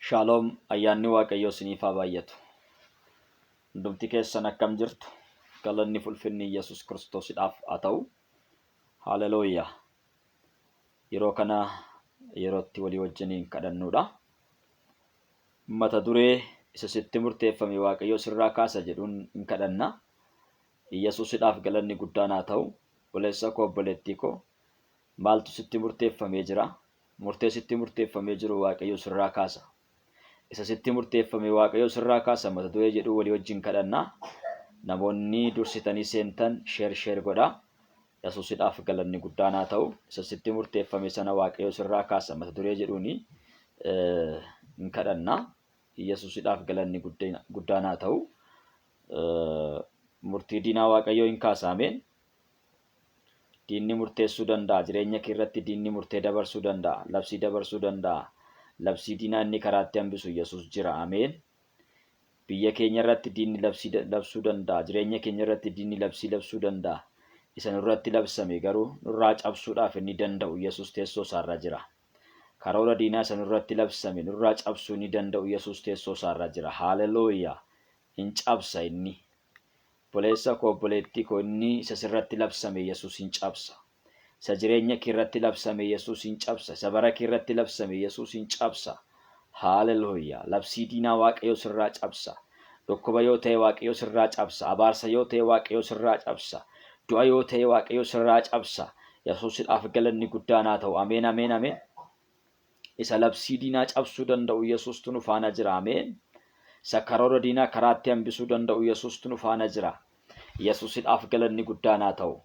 Shaaloom ayyaanni Waaqayyoo isiniif haa baay'atu. Hundumti keessan akkam jirtu? Galanni fulfinni Yesus Kiristoosidhaaf haa ta'u. Haalelooyaa. Yeroo kana yerootti walii wajjiniin kadhannuudha. Mata duree isa sitti murteeffame Waaqayyoo sirraa kaasa jedhuun hin kadhanna. Yesuusidhaaf galanni guddaan haa ta'u. Obboleessa koo obboleettii koo maaltu sitti murteeffamee jira? Murtee sitti murteeffamee jiru Waaqayyo sirraa kaasa. Isa sitti murteeffame Waaqayyo sirraa kaasa mata duree jedhuu walii wajjin kadhanna. Namoonni dursitanii seentan sheer sheer godhaa. Yesuusidhaaf galanni guddaan haa ta'u. Isa sitti murteeffame sana Waaqayyo sirraa kaasa mata duree jedhuuni hin kadhanna. Yesuusidhaaf galanni guddaan haa ta'u. Murtii diinaa Waaqayyo hin kaasa. Ameen. Diinni murteessuu danda'a. Jireenya kee irratti diinni murtee dabarsuu danda'a. Labsii dabarsuu danda'a. Labsii diinaa inni karaatti hambisu Yesuus jira. Ameen. Biyya keenya irratti diinni labsii labsuu danda'a. Jireenya keenya irratti diinni labsii labsuu danda'a. Isa nurratti labsame garuu nurraa cabsuudhaaf inni danda'u Yesuus teessoo isaarra jira. Karoora diinaa isa nurratti labsame nurraa cabsuu inni danda'u Yesuus teessoo isaarra jira. Haalelooyaa! In cabsa inni. Obboleessa koo obboleettii koo inni isa sirratti labsame Yesuus hin cabsa. Isa jireenya kee irratti labsame Yesuus hin cabsa. Isa bara kee irratti labsame Yesuus hin cabsa. Haaleluyyaa. Labsii diinaa Waaqayyo sirraa cabsa. Dhukkuba yoo ta'e Waaqayyo sirraa cabsa. Abaarsa yoo ta'e Waaqayyo sirraa cabsa. Du'a yoo ta'e Waaqayyo sirraa cabsa. Yesuusidhaaf galanni guddaan haa ta'u. Ameen ameen ameen. Isa labsii diinaa cabsuu danda'u Yesuustu nu faana jira. Ameen. Isa karoora diinaa karaatti hambisuu danda'u Yesuustu nu faana jira. Yesuusidhaaf galanni guddaan haa ta'u.